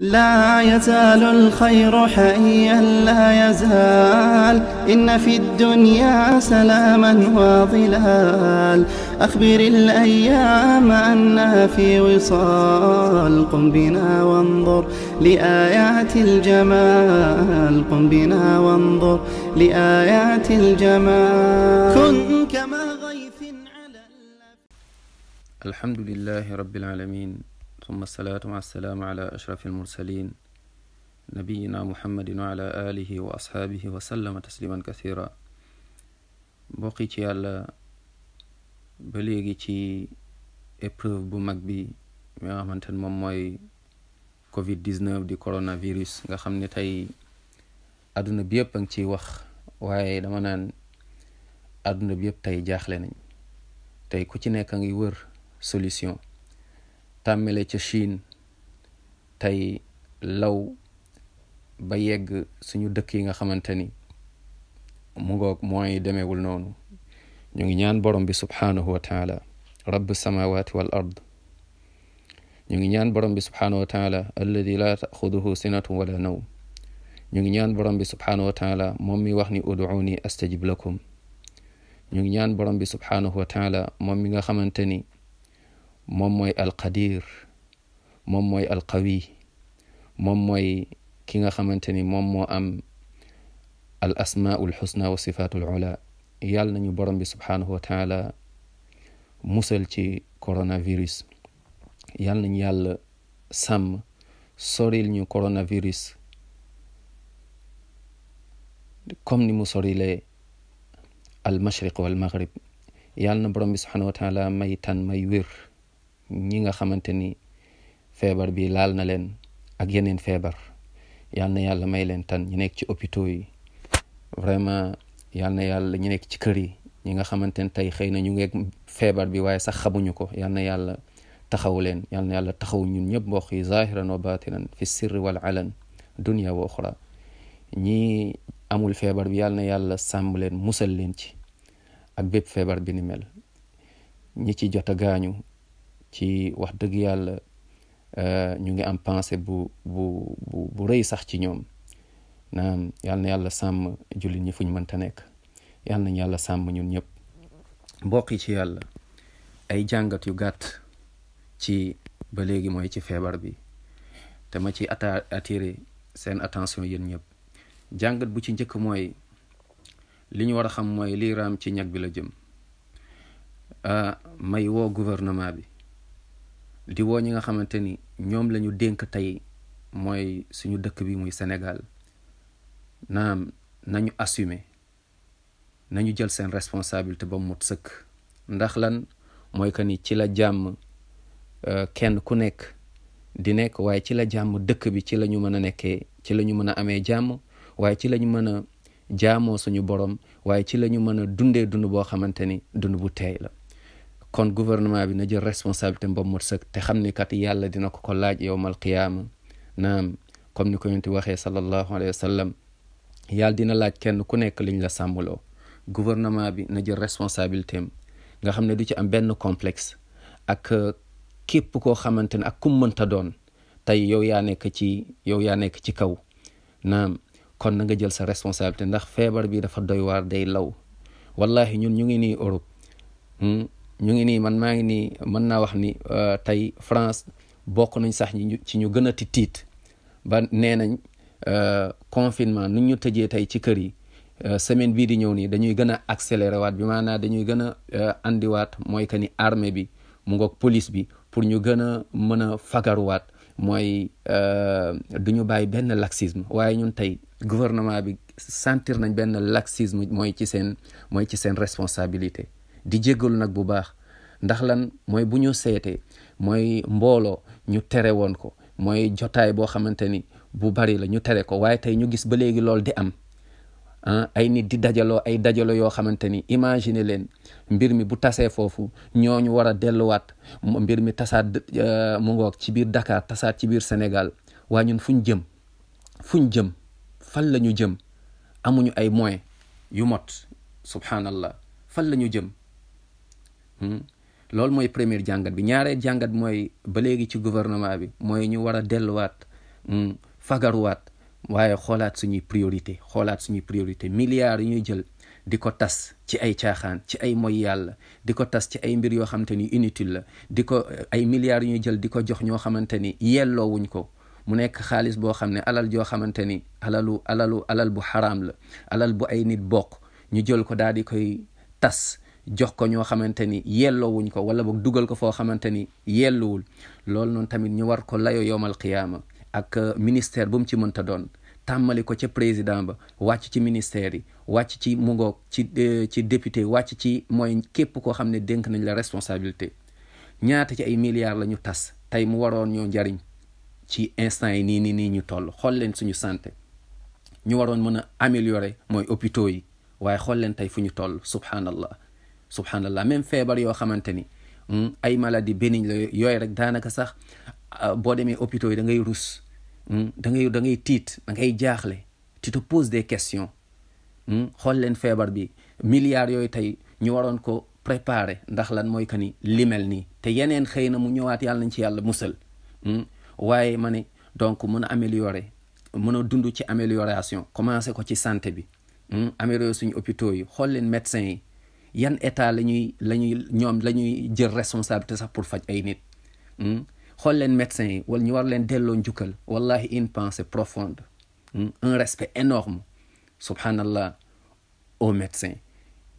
لا يزال الخير حيا لا يزال إن في الدنيا سلاما وظلال أخبر الأيام أنها في وصال قم بنا وانظر لآيات الجمال قم بنا وانظر لآيات الجمال كن كما غيث على الحمد لله رب العالمين ثم الصلاة والسلام على أشرف المرسلين نبينا محمد وعلى آله وأصحابه وسلم تسليما كثيرا bokki ci yàlla ba léegi ci épreuve bu mag bi nga xamante ne moom mooy Covid-19 di coronavirus nga xam ne tey àdduna bi yëpp a ngi ciy wax waaye dama naan àdduna bi yëpp tey jaaxle nañ tey ku ci nekk a ngi wër solution tàmmale ca Chine tey law ba yegg suñu dëkk yi nga xamante ni mu ngoog mooy demeewul noonu ñu ngi ñaan borom bi subhaanahu wa taala rabb samawati wal ard ñu ngi ñaan borom bi subhaanahu wa taala alladi la taxuduhu sinatun wala nawm ñu ngi ñaan borom bi subhaanahu wa taala moom mi wax ni ud'uuni astajib lakum ñu ngi ñaan borom bi subhaanahu wa taala moom mi nga xamante ni moom mooy alqadir moom mooy alqawi moom mooy ki nga xamante ni moom moo am al asmaul xusna wa sifatul ula yàlla nañu borom bi subhaanahu wa taala musal ci coronavirus yàlla nañu yàlla sàmm soril ñu coronavirus comme ni mu sorilee al mashriq wal maghrib yàlla na borom bi subhaanahu wa taala may tan may wér ñi nga xamante ni feebar bi laal na leen ak yeneen feebar yal na yàlla may leen tan ñu nekk ci hôpitaux yi vraiment yal na yàlla ñu nekk ci kër yi ñi nga xamante ne tey xëy na ñu ngeeg feebar bi waaye sax xamuñu ko yal na yàlla taxaw leen yal na yàlla taxaw ñun ñëpp mbokk yi zahiran wa batinan fi sirri wal alan dunya wa uxra ñi amul feebar bi yal na yàlla sàmm leen musal leen ci ak bépp feebar bi ni mel ñi ci jot a gaañu ci wax dëgg yàlla ñu ngi am pensée bu rëy sax ci ñoom naam yal na yàlla sàmm jullit ñi fuñ mënta nekk yal nañ yàlla sàmm ñun ñëpp mbokk yi ci yàlla ay jàngat yu gàtt ci ba léegi mooy ci feebar bi te ma ci attiré seen attention yéen ñëpp jàngat bu ci njëkk mooy li ñu war a xam mooy lii raam ci ñag bi la jëm may woo gouvernement bi di woo ñi nga xamante ni ñoom la ñu dénk tey mooy suñu dëkk bi muy Sénégal naam nañu assumer nañu jël seen responsabilité ba mu mot sëkk ndax lan mooy que ni ci la jàmm kenn ku nekk di nekk waaye ci la jàmm dëkk bi ci la ñu mën a nekkee ci la ñu mën a amee jàmm waaye ci la ñu mën a jaamoo suñu borom waaye ci la ñu mën a dundee dund boo xamante ni dund bu teey la kon gouvernement bi na jël responsabilité ba mot sëkk te xam ni kat yàlla dina ko laaj yowmal qiyaama naam comme ni ko yonent waxee sallallahu alayhi wa sallam yàlla dina laaj kenn ku nekk liñ la sàmmloo gouvernement bi na jël responsabilité am nga xam ne du ci am benn complexe ak képp koo xamante ne ak kum mënta doon tey yow yaa nekk ci kaw naam kon na nga jël sa responsabilité ndax feebar bi dafa doy waar day law wallahi ñun ñu ngi nii Europe ñu ngi nii man maa ngi nii mën naa wax ni tey France bokk nañ sax ci ñu gën a tiit ba nee nañ confinement nu ñu tëjee tey ci kër yi semaine bii di ñëw nii dañuy gën a accéléré waat bi maanaam dañuy gën a andiwaat mooy que ni armée bi mu ngoog police bi pour ñu gën a mën a fagaruwaat mooy du ñu bàyyi benn laxisme waaye ñun tey gouvernement bi sentir nañ benn laxisme mooy ci seen responsabilité di jéggalu nag bu baax ndax lan mooy bu ñu seetee mooy mbooloo ñu tere woon ko mooy jotaay boo xamante ni bu bari la ñu tere ko waaye tey ñu gis ba léegi loolu di am ay nit di dajaloo yoo xamante ni imagine leen mbir mi bu tasee foofu ñooñu war a delluwaat mbir mi tasaat mu ngoog ci biir Dakar tasaat ci biir Sénégal waa ñun fuñ jëm fan la ñu jëm amuñu ay moyens yu mot subhanallah fan la ñu jëm loolu mooy première jàngat bi ñaareel jàngat mooy ba léegi ci gouvernement bi mooy ñu war a delluwaat fagaruwaat waaye xoolaat suñuy priorité milliards yi ñuy jël di ko tas ci ay caaxaan ci ay moy yàlla di ko tas ci ay mbir yoo xamante ni inutile la di ko ay milliards yu ñuy jël di ko jox ñoo xamante ni yelloowuñ ko mu nekk xaalis boo xam ne alal joo xamante ni alal bu xaraam la alal bu ay nit bokk ñu jël ko daal di koy tas jox ko ñoo xamante ni yelloowuñ ko wala boog dugal ko foo xamante ni yelluwul loolu noonu tamit ñu war ko layo yowmal qiyaama ak ministère bu mu ci mënta doon tàmmali ko ca président ba wàcc ci ministère yi wàcc ci mu ngoog ci député wàcc ci mooy képp koo xam ne dénk nañ la responsabilité ñaata ci ay milliards la ñu tas tey mu waroon ñoo njariñ ci instant yi nii ñu toll xool leen suñu santé ñu waroon mën a améliorer mooy hôpitaux yi waaye xool leen tey fu ñu toll subhanallah même feebar yoo xamante ni ay maladie bénigne la yooyu rek daanaka sax boo demee hôpitaux yi da ngay rus da ngay tiit da ngay jaaxle tu te poses des questions xool leen feebar bi milliards yooyu tey ñu waroon ko préparer ndax lan mooy que ni li mel nii te yeneen xëy na mu ñëwaat yàlla nañ ci yàlla musal waaye ma ne donc mën a améliorer mën a dund ci amélioration commencé ko ci santé bi améliorer suñu hôpitaux yi xool leen médecins yi yan état la ñuy jël responsabilité sax pour faj ay nit xool leen médecins yi wala ñu war leen delloo njukkal wallahi une pensée profonde un respect énorme subhanallah aux médecins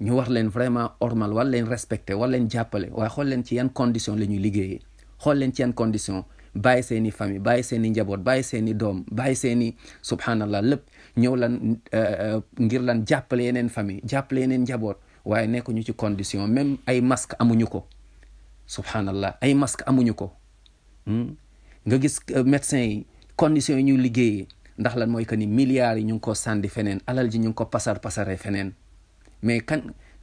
ñu war leen vraiment ormal war leen respecter war leen jàppale waaye xool leen ci yan condition la ñuy liggéeyee xool leen ci yan condition bàyyi seeni famille bàyyi seeni njaboot bàyyi seeni doom bàyyi seeni subhanallah lépp ñëw lan ngir lan jàppale yeneen famille jàppale yeneen njaboot waaye nekkuñu ci condition même ay masque amuñu ko subhanallah ay masque amuñu ko nga gis médecins yi conditions yi ñuy liggéeyee ndax lan mooy que ni milliards yi ñu ngi ko sànni feneen alal ji ñu ngi ko pasaree feneen mais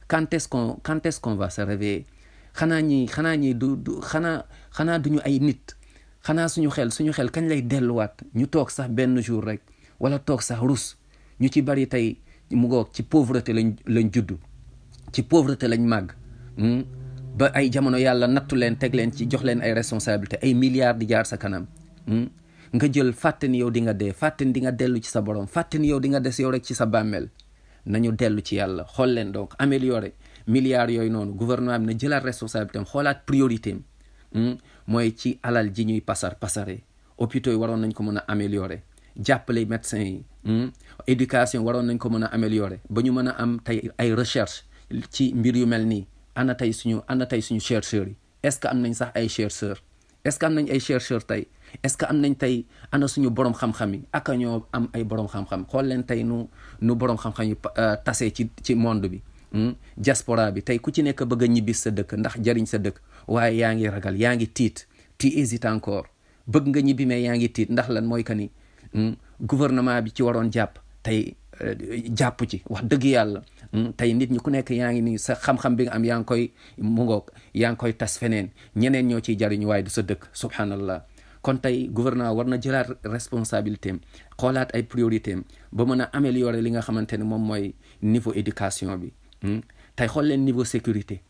quand est-ce qu'on va se réveiller xanaa ñi xanaa duñu ay nit xanaa suñu xel kañ lay delluwaat ñu toog sax benn jour rek wala toog sax rus ñu ci bari tey mu ngoog ci pauvreté lañ juddu ci pauvreté lañ màgg ba ay jamono yàlla nattu leen teg leen ci jox leen ay responsabilité ay milliards di jaar sa kanam nga jël fàtte ni yow di nga dee fàtte ni di nga dellu ci sa borom fàtte ni yow di nga des yow rek ci sa bàmmeel nañu dellu ci yàlla xool leen donc améliorer milliards yooyu noonu gouvernement bi na jëlaat responsabilité am xoolaat priorité am mooy ci alal ji ñuy pasare hôpitaux yi waroon nañ ko mën a améliorer jàppale médecins yi éducation waroon nañ ko mën a améliorer ba ñu mën a am tey ay recherche ci mbir yu mel nii ana tey suñu chercheurs yi est-ce que am nañ sax ay chercheurs est-ce que am nañ ay chercheurs tey est-ce que am nañ tey ana suñu borom xam-xam yi ak ñoo am ay borom xam-xam xool leen tey nu borom xam-xam yi tasee ci monde bi diaspora bi tey ku ci nekk bëgg a ñibbis sa dëkk ndax jariñ sa dëkk waaye yaa ngi ragal yaa ngi tiit tu hésites encore bëgg nga ñibbi mais yaa ngi tiit ndax lan mooy que ni gouvernement bi ci waroon jàpp tey jàpp ci wax dëgg yàlla tey nit ñi ku nekk yaa ngi ni sa xam-xam bi nga am yaa ngi koy tas feneen ñeneen ñoo ciy jariñu waaye du sa dëkk subhanallah kon tey gouvernement war na jëlaat responsabilité am xoolaat ay priorité am ba mën a améliorer li nga xamante ne moom mooy niveau éducation bi tey xool leen niveau sécurité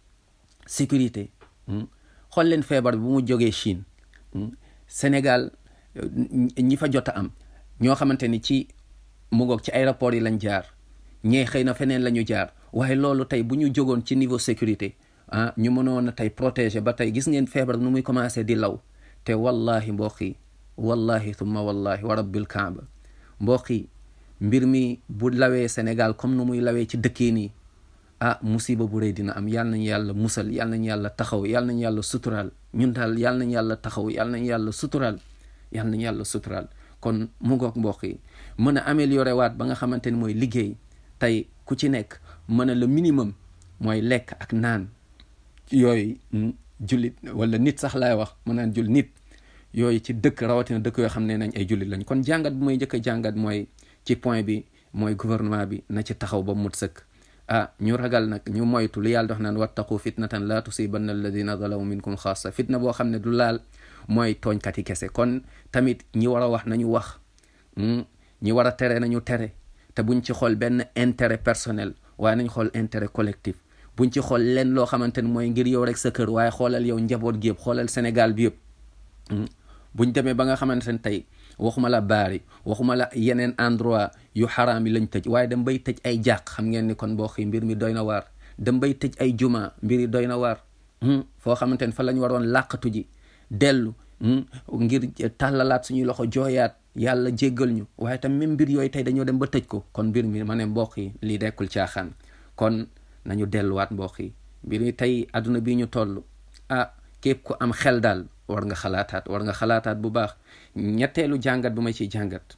xool leen feebar bi bu mu jógee Chine Sénégal ñi fa jot a am ñoo xamante ni ci aéroport yi lañ jaar ñee xëy na feneen la ñu jaar waaye loolu tey bu ñu jógoon ci niveau sécurité ñu mënoon a tey protéger ba tey gis ngeen feebar nu muy commencé di law te wallahi mbokk yi wallahi thumma wallahi wa rabbil kaaba mbokk yi mbir mi bu lawee Sénégal comme nu muy lawee ci dëkk yi nii musiba bu rëy dina am yàlla nañu yàlla musal yàlla nañu yàlla taxaw yàlla nañu yàlla suturaal ñun daal yàlla nañu yàlla taxaw yàlla nañu yàlla suturaal kon mu ngoog mbokk yi mën a améliorer waat ba nga xamante ni mooy liggéey tey ku ci nekk mën a le minimum mooy lekk ak naan yooyu jullit wala nit sax laay wax mën naan nit yooyu ci dëkk rawatina dëkk yoo xam ne nañ ay jullit lañ kon jàngat bi mooy njëkk a jàngat mooy ci point bi mooy gouvernement bi na ci taxaw ba mut sëkk ñu ragal nag ñu moytu li yàlla dox naan wattaqu fitnatan la tusibanna alladina zalamu minkum xaasa fitna boo xam ne du laal mooy tooñkat yi kese kon tamit ñi war a wax nañu wax ñi war a tere nañu tere te buñ ci xool benn intérêt personnel waaye nañ xool intérêt collectif buñ ci xool leen loo xamante ne mooy ngir yow rek sa kër waaye xoolal yow njaboot gi yëpp xoolal Sénégal bi yëpp buñ demee ba nga xamante ne tey waxuma la baari waxuma la yeneen endroit yu xaraam yi lañ tëj waaye dem bay tëj ay jàq xam ngeen ni kon mbokk yi mbir mi doy na waar dem bay tëj ay juma mbir yi doy na waar foo xamante ne fa lañ waroon làqatu ji dellu ngir tàllalaat suñuy loxo jooyaat yàlla jéggal ñu waaye tam même mbir yooyu tey dañoo dem ba tëj ko kon mbir mi ma ne mbokk yi lii dekkul caaxaan kon nañu delluwaat mbokk yi mbir yi tey adduna bi ñu toll képp ku am xel daal war nga xalaataat bu baax ñetteelu jàngat bu ma ciy jàngat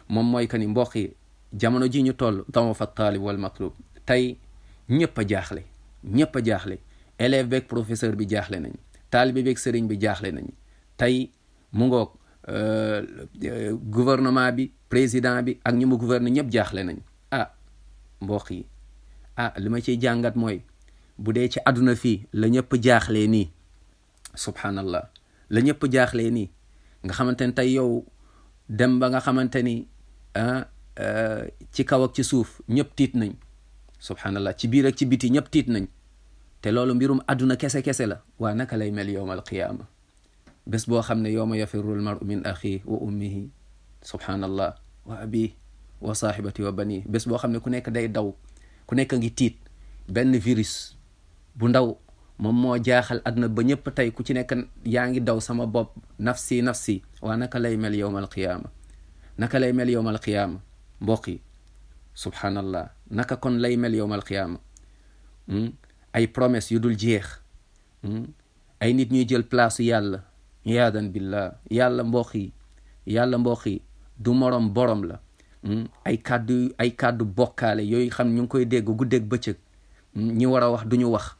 moom mooy que ni mbokk yi jamono ji ñu toll dafa taalib wal matlub tey ñëpp a jaaxle élève beeg professeur bi jaaxle nañ taalibe beeg sëriñ bi jaaxle nañ tey mu ngoog gouvernement bi président bi ak ñi mu gouverne ñëpp jaaxle nañ mbokk yi li ma ciy jàngat mooy bu dee ci àdduna fii la ñëpp jaaxlee nii subhanallah la ñëpp jaaxlee nii nga xamante ni tey yow dem ba nga xamante ni ci kaw ak ci suuf ñëpp tiit nañ subhanallah ci biir ak ci biti ñëpp tiit nañ te loolu mbirum àdduna kese la waa naka lay mel yowmal qiyaama bés boo xam ne yowma yafirru al mar'u min axihi wa ummihi subhanallah wa abihi wa sahibati wa bani bés boo xam ne ku nekk day daw ku nekk ngi tiit benn virus bu ndaw moom moo jaaxal àdduna ba ñëpp tey ku ci nekk yaa ngi daw sama bopp nafsi waa naka lay mel yowmal qiyaama mbokk yi subhanallah naka kon lay mel yowmal qiyaama ay promesse yu dul jeex ay nit ñuy jël place yàlla iyaadan billah yàlla mbokk yi du morom borom la ay kàddu bokkaale yooyu xam ñu ngi koy dégg guddeeg bëccëg ñi war a wax duñu wax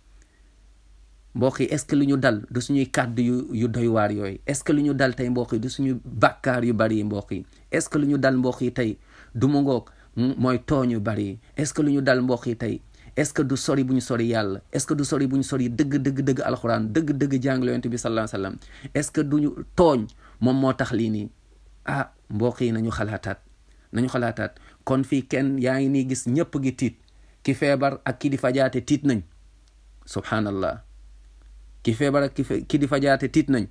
mbokk yi est-ce que lu ñu dal du suñuy kàddu yu doy waar yooyu est-ce que lu ñu dal tey mbokk yi du suñu bàkkaar yu bari yi mbokk yi est-ce que lu ñu dal mbokk yi tey du mu ngoog mooy tooñ yu bari yi est-ce que lu ñu dal mbokk yi tey est-ce que du sori bu ñu sori yàlla est-ce que du sori bu ñu sori dëgg alxuraan dëgg jàngale yonent bi sallallahu alayhi wasallam est-ce que duñu tooñ moom moo tax lii nii mbokk yi nañu xalaataat kon fii kenn yaa ngi nii gis ñëpp gi tiit ki feebar ak ki di fajaate tiit nañ subhanallah ki feebar ak ki di fajaate tiit nañ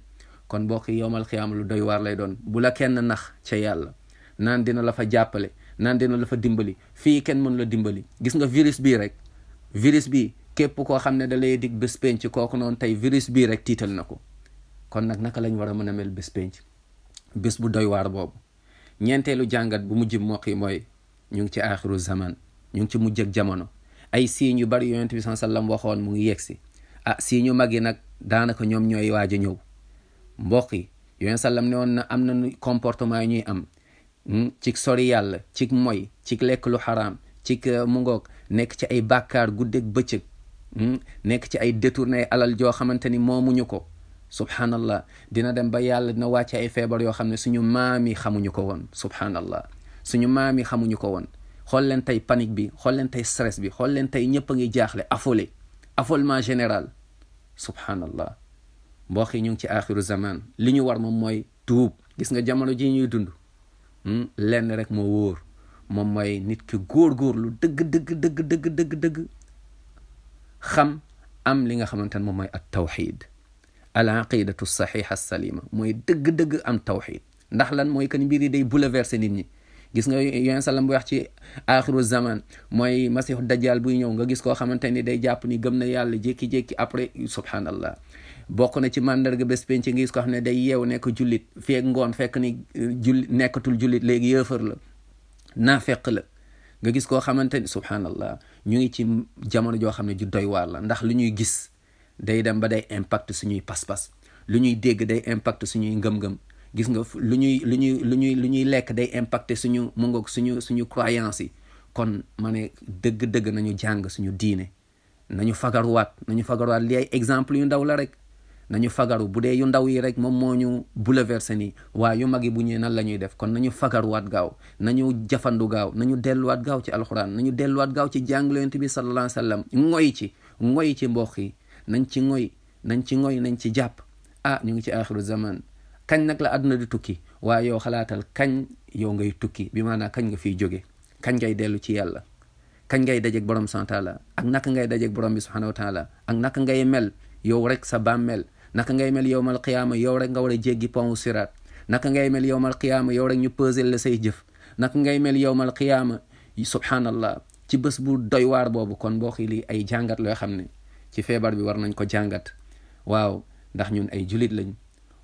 kon mbokk yi yowmal xiyaama lu doy waar lay doon bu la kenn nax ca yàlla naan dina la fa jàppale naan dina la fa dimbali fii kenn mën la dimbali gis nga virus bi képp koo xam ne da lay dig bés penc kooku noonu tey virus bii rek tiital na ko kon nag naka lañ war a mën a mel bés penc bés bu doy waar boobu ñeenteelu jàngat bu mujj mbokk yi mooy ñu ngi ci aaxiru zaman ñu ngi ci mujj ak jamono ay signes yu bari yonent bi sallallahu alayhi wasallam waxoon mu ngi yegsi signes yu mag yi nag daanaka ñoom ñooy waaj a ñëw mbokk yi yonent sallam ne woon na am na comportement yi ñuy am ci sori yàlla ci moy ci lekk lu xaraam ci mu ngoog nekk ci ay bàkkaar guddeeg bëccëg nekk ci ay détourné alal joo xamante ni moomuñu ko subhanallah dina dem ba yàlla dina wàcce ay feebar yoo xam ne suñu maam yi xamuñu ko woon subhanallah suñu maam yi xamuñu ko woon xool leen tey panique bi xool leen tey stress bi xool leen tey ñëpp a ngi jaaxle affolement général subhanallah mbokk yi ñu ngi ci aaxiru zaman li ñu war moom mooy tuub gis nga jamono ji ñuy dund lenn rek moo wóor moom mooy nit ki góorgóorlu dëgg xam am li nga xamante ne moom mooy at tawxid al aqidatu saxixa salima mooy dëgg am tawxid ndax lan mooy que ni mbir yi day bouleverser nit ñi gis nga yonent sallam bu wax ci axiru zaman mooy masiixu dajjal buy ñëw nga gis koo xamante ni day jàpp ni gëm na yàlla jékki-jékki après subhanallah bokk na ci mandarga bés penc nga gis ko xam ne day yeew nekk jullit feek ngoon fekk ni nekkatul jullit léegi yëfër la naafeq la nga gis koo xamante ni subhanallah ñu ngi ci jamono joo xam ne ju doy waar la ndax lu ñuy gis day dem ba day impact suñuy pas-pas lu ñuy dégg day impact suñuy ngëm-ngëm gis nga lu ñuy lekk day impacter suñu mu ngoog suñu croyance yi kon ma ne dëgg nañu jàng suñu diine nañu fagaruwaat li ay exemple yu ndaw la rek nañu fagaru bu dee yu ndaw yi rek moom moo ñu bouleversé nii waaye yu mag yi bu ñëwee nan la ñuy def kon nañu fagaruwaat gaaw nañu jafandu gaaw nañu delluwaat gaaw ci alxuraan nañu delluwaat gaaw ci jàngale Yonent bi sallallahu alayhi wa sallam ngoy ci mbokk yi nañ ci jàpp ñu ngi ci axiru zaman kañ nag la àdduna di tukki waaye yow xalaatal kañ yow ngay tukki bi maanaam kañ nga fiy jóge kañ ngay dellu ci yàlla kañ ngay dajeeg borom subhanahu wa taala ak naka ngay dajeeg borom bi subhanahu wa taala ak naka ngay mel yow rek sa bàmmeel naka ngay mel yowmal qiyaama yow rek nga war a jéggi pont siraat naka ngay mel yowmal qiyaama yow rek ñu peser la say jëf naka ngay mel yowmal qiyaama subhanallah ci bés bu doy waar boobu. kon mbokk yi lii ay jàngat loo xam ne ci feebar bi war nañ ko jàngat waaw ndax ñun ay julit lañ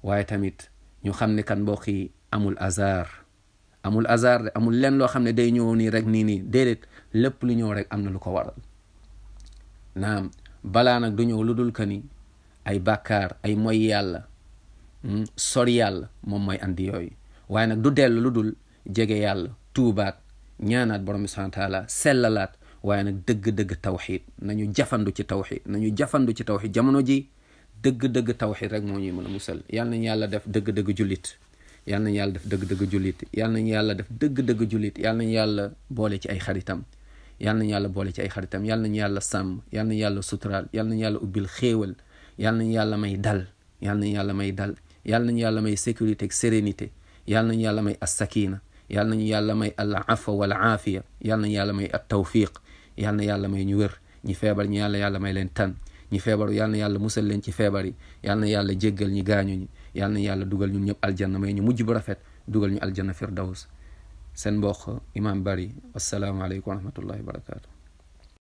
waaye tamit ñu xam ne kan mbokk yi amul hasard de amul leen loo xam ne day ñëw nii rek nii déedéet lépp lu ñëw rek am na lu ko waral. naam balaa nag du ñëw lu dul ka ni ay bàkkaar ay moy yàlla sori yàlla moom mooy andi yooyu waaye nag du dellu lu dul jege yàlla tuubaat ñaanaat borom bi subhanahu wa taala sellalaat waaye nag dëgg-dëgg tawxid nañu jafandu ci tawxid jamono ji dëgg-dëgg tawxid rek moo ñuy mën a musal. yal nañu yàlla def dëgg-dëgg jullit yal nañu yàlla def dëgg-dëgg jullit yal nañu yàlla def dëgg-dëgg jullit yal nañu yàlla boole ci ay xaritam yal nañu yàlla sàmm yal nañu yàlla suturaal yal nañu yàlla ubbil xéewal yal nañu yàlla may dal yal nañu yàlla may sécurité ak sérénité yal nañu yàlla may as-sakina yal nañu yàlla may al afwa wal aafiya yal nañu yàlla may at tawfiq yal na yàlla may ñu wér ñi feebar ñi yàlla may leen tan ñi feebaru yal na yàlla musal leen ci feebar yi yal na yàlla jéggal ñi gaañu ñi yal na yàlla dugal ñun ñëpp aljanna may ñu mujj bu rafet dugal ñu aljanna firdaws seen mbokk Imam Bari wassalaamu aleykum wa rahmatullahi wa barakatuh